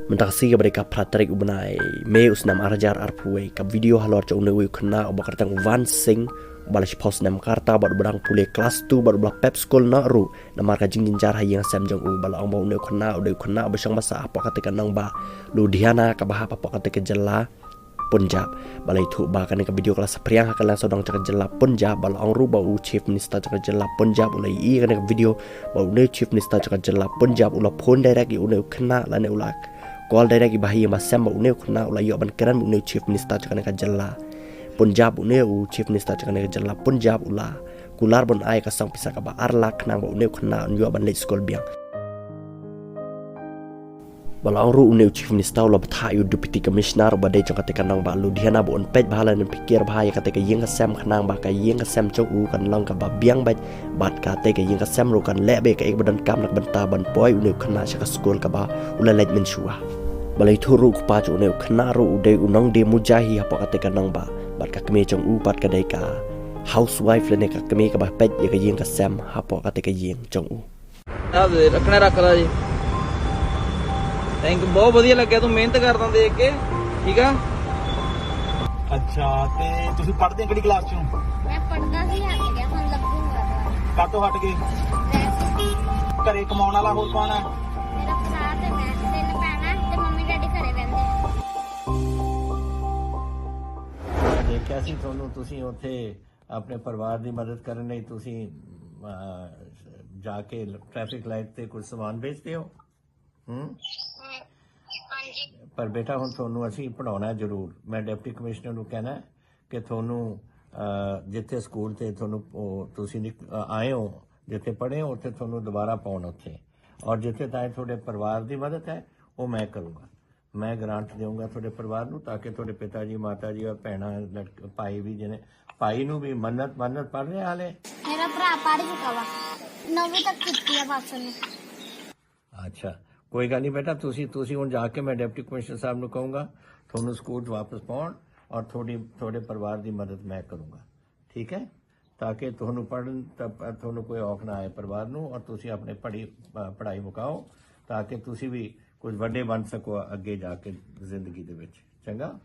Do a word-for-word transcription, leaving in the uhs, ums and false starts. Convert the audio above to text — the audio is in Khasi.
Mynta ka sngi kaba dei ka phra tarik u bnai May u snem ar hajar arphew wei, ka video halor jong une u khynnah uba kyrteng Van Singh, uba la shiphew snem ka rta bad uba dang pule klas two bad uba la pep skul noh ruh namar ka jingjynjar ha ïing ha sem jong u. Ba la ong ba une u khynnah u dei u khynnah uba shong ba sah hapoh katei ka nongbah Ludhiana kaba hap hapoh katei ka jylla Punjab. Ba la ïathuh ba kane ka video ka la saphriang ha ka liang sawdong jong ka jylla Punjab. Ba la ong ruh ba u Chief Minister jong ka jylla Punjab u la ïohi ïa kane ka video, ba une u Chief Minister jong ka jylla Punjab u la phone direct ïa une u khynnah lane u la call direct ïa ba ha ïing ba sem ba une u khynnah u la ïoh ban kren ba une u Chief Minister jong kane ka jylla Punjab. Une u Chief Minister jong kane ka jylla Punjab u la kular ban ai ka song pisa kaba ar lak khnang ba une u khynnah un ïoh ban leit skul biang. Ba la ong ruh une u Chief Minister u la bthah ïa u Deputy Commissioner uba dei jong katei ka nongbah Ludhiana ba un peit bha lane un pyrkhat bha ïa katei ka ïing ka sem khnang ba ka ïing ka sem jong u kan long kaba biang beit bad katei ka ïing ka sem ruh kan leh beit kaei kaba donkam na ka bynta ban poi une u khynnah sha ka skul kaba u la leit mynshuwa. Ba la ïathuh ruh u kpa jong une u khynnah ruh u dei u nongdie mujahi hapoh katei ka nongbah bad ka kmie jong u pat ka dei ka housewife lane ka kmie kaba peit ïa ka ïing ka sem hapoh katei ka ïing jong u. ਆ ਦੇ ਰੱਖਣਾ ਰੱਖਦਾ ਜੀ। ਥੈਂਕ ਯੂ, ਬਹੁਤ ਵਧੀਆ ਲੱਗਿਆ, ਤੂੰ ਮਿਹਨਤ ਕਰਦਾ ਦੇਖ ਕੇ। ਠੀਕ ਆ। ਅੱਛਾ, ਤੇ ਤੁਸੀਂ ਪੜ੍ਹਦੇ ਕਿਹੜੀ ਕਲਾਸ ਚੋਂ? ਮੈਂ ਪੜਦਾ ਸੀ, ਹਟ ਗਿਆ, ਹੁਣ ਲੱਗੂਗਾ। ਕਾਹਤੋਂ ਹਟ ਗਏ? ਵੈਸੇ ਘਰੇ ਕਮਾਉਣ ਵਾਲਾ ਹੋਰ ਕੌਣ ਹੈ? ਮੇਰਾ ਭਰਾ ਤੇ ਮੈਂ, ਤਿੰਨ ਭੈਣਾਂ ਤੇ ਮੰਮੀ ਡੈਡੀ ਘਰੇ ਬਹਿੰਦੇ। ਦੇਖਿਆ ਸੀ ਤੁਹਾਨੂੰ, ਤੁਸੀਂ ਉੱਥੇ ਆਪਣੇ ਪਰਿਵਾਰ ਦੀ ਮਦਦ ਕਰਨ ਲਈ ਤੁਸੀਂ ਅਹ, ਜਾ ਕੇ ਟ੍ਰੈਫਿਕ ਲਾਈਟ ਤੇ ਕੁਝ ਸਮਾਨ ਵੇਚਦੇ ਹੋ। ਹੂੰ। ਹਾਂਜੀ। ਪਰ ਬੇਟਾ, ਹੁਣ ਤੁਹਾਨੂੰ ਅਸੀਂ ਪੜਾਉਣਾ ਜ਼ਰੂਰ। ਮੈਂ ਡਿਪਟੀ ਕਮਿਸ਼ਨਰ ਨੂੰ ਕਹਿਣਾ ਕਿ ਤੁਹਾਨੂੰ ਅਹ, ਜਿੱਥੇ ਸਕੂਲ ਤੇ ਤੁਹਾਨੂੰ ਉਹ, ਤੁਸੀਂ ਨਿਕ- ਅਹ, ਆਏ ਹੋ, ਜਿੱਥੇ ਪੜ੍ਹੇ ਹੋ, ਉੱਥੇ ਤੁਹਾਨੂੰ ਦੁਬਾਰਾ ਪਾਉਣ ਉੱਥੇ। ਔਰ ਜਿੱਥੇ ਤਾਈਂ ਤੁਹਾਡੇ ਪਰਿਵਾਰ ਦੀ ਮਦਦ ਹੈ, ਉਹ ਮੈਂ ਕਰੂੰਗਾ। ਮੈਂ ਗ੍ਰਾਂਟ ਦੇਵਾਂਗਾ ਤੁਹਾਡੇ ਪਰਿਵਾਰ ਨੂੰ, ਤਾਂ ਕਿ ਤੁਹਾਡੇ ਪਿਤਾ ਜੀ, ਮਾਤਾ ਜੀ ਔਰ ਭੈਣਾਂ, ਲੜਕ- ਭਾਈ ਵੀ, ਜਿਹਨੇ, ਭਾਈ ਨੂੰ ਵੀ, ਮੰਨਤ, ਮੰਨਤ ਪੜ੍ਹ ਰਿਹਾ ਹਾਲੇ? ਮੇਰਾ ਭਰਾ ਪੜ ਚੁੱਕਾ ਵਾ, ਨੌਵੀਂ ਤੱਕ ਕੀਤੀ ਆ ਬਸ ਉਹਨੇ। ਅੱਛਾ, ਕੋਈ ਗੱਲ ਨਹੀਂ ਬੇਟਾ, ਤੁਸੀਂ ਤੁਸੀਂ ਹੁਣ ਜਾ ਕੇ, ਮੈਂ ਡਿਪਟੀ ਕਮਿਸ਼ਨਰ ਸਾਹਿਬ ਨੂੰ ਕਹੂੰਗਾ ਤੁਹਾਨੂੰ ਸਕੂਲ 'ਚ ਵਾਪਸ ਪਾਉਣ ਔਰ ਤੁਹਾਡੀ, ਤੁਹਾਡੇ ਪਰਿਵਾਰ ਦੀ ਮਦਦ ਮੈਂ ਕਰੂੰਗਾ। ਠੀਕ ਹੈ, ਤਾਂ ਕਿ ਤੁਹਾਨੂੰ ਪੜਨ, ਤਾਂ ਪ- ਤੁਹਾਨੂੰ ਕੋਈ ਔਖ ਨਾ ਆਏ ਪਰਿਵਾਰ ਨੂੰ, ਔਰ ਤੁਸੀਂ ਆਪਣੇ ਪੜ੍ਹੀ ਅ, ਪੜ੍ਹਾਈ ਮੁਕਾਓ, ਤਾਂ ਕਿ ਤੁਸੀਂ ਵੀ ਕੁਝ ਵੱਡੇ ਬਣ ਸਕੋ ਅੱਗੇ ਜਾ ਕੇ ਜ਼ਿੰਦਗੀ ਦੇ ਵਿੱਚ। ਚੰਗਾ।